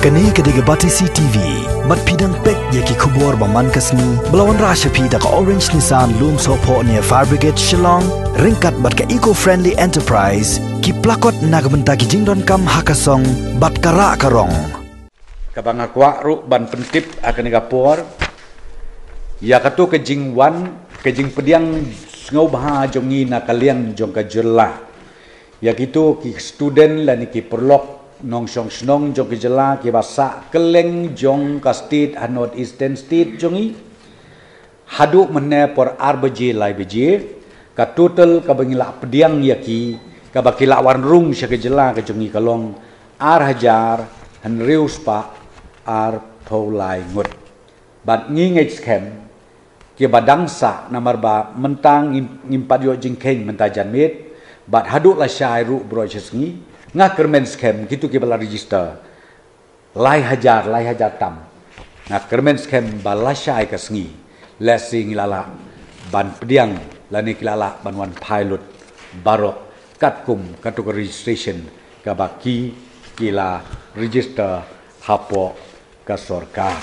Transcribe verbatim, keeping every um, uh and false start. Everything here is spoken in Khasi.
Kane ka dei ka Batesi T V. Bad phi dang peit ïa ki khubor ba man ka sngi ba la wanrah sha phi da ka Orange Nissan Lumsohphoh near Fire Brigade Shillong, ryngkat bad ka Eco Friendly Enterprise, ki plakot na ka bynta ki jingdonkam ha ka song bad ka rah ka rong. Kaba nga kwah ruh ban pyntip ha kane ka por ïa kato ka jingwan, ka jingpdiang sngewbha jong ngi na ka liang jong ka jylla. Ïa kito ki student lane ki paralok nongshong shnong jong ka jylla kiba sah kylleng jong ka state ha North Eastern State jong ngi. Haduh mynne por ar baje lai baje, ka total kaba ngi lah pdiang ïa ki, kaba ki lah wan rung sha ka jylla ka jong ngi ka long ar hajar hynriew spah arphew lai ngut. Bad ngi ngeit skhem kiba dang sah namar ba mynta ngim, ngim pat ïoh jingkheiñ mynta janmiet, bad haduh lashai ruh baroh shi sngi, nga kyrmen skhem kito kiba la register lai hajar, lai hajar tam. Nga kyrmen skhem ba lashai ka sngi, lehse ngi la lah ban pdiang lane ki la lah ban wan phai lut baroh katkum kato ka registration kaba ki, ki la register hapoh ka sorkar.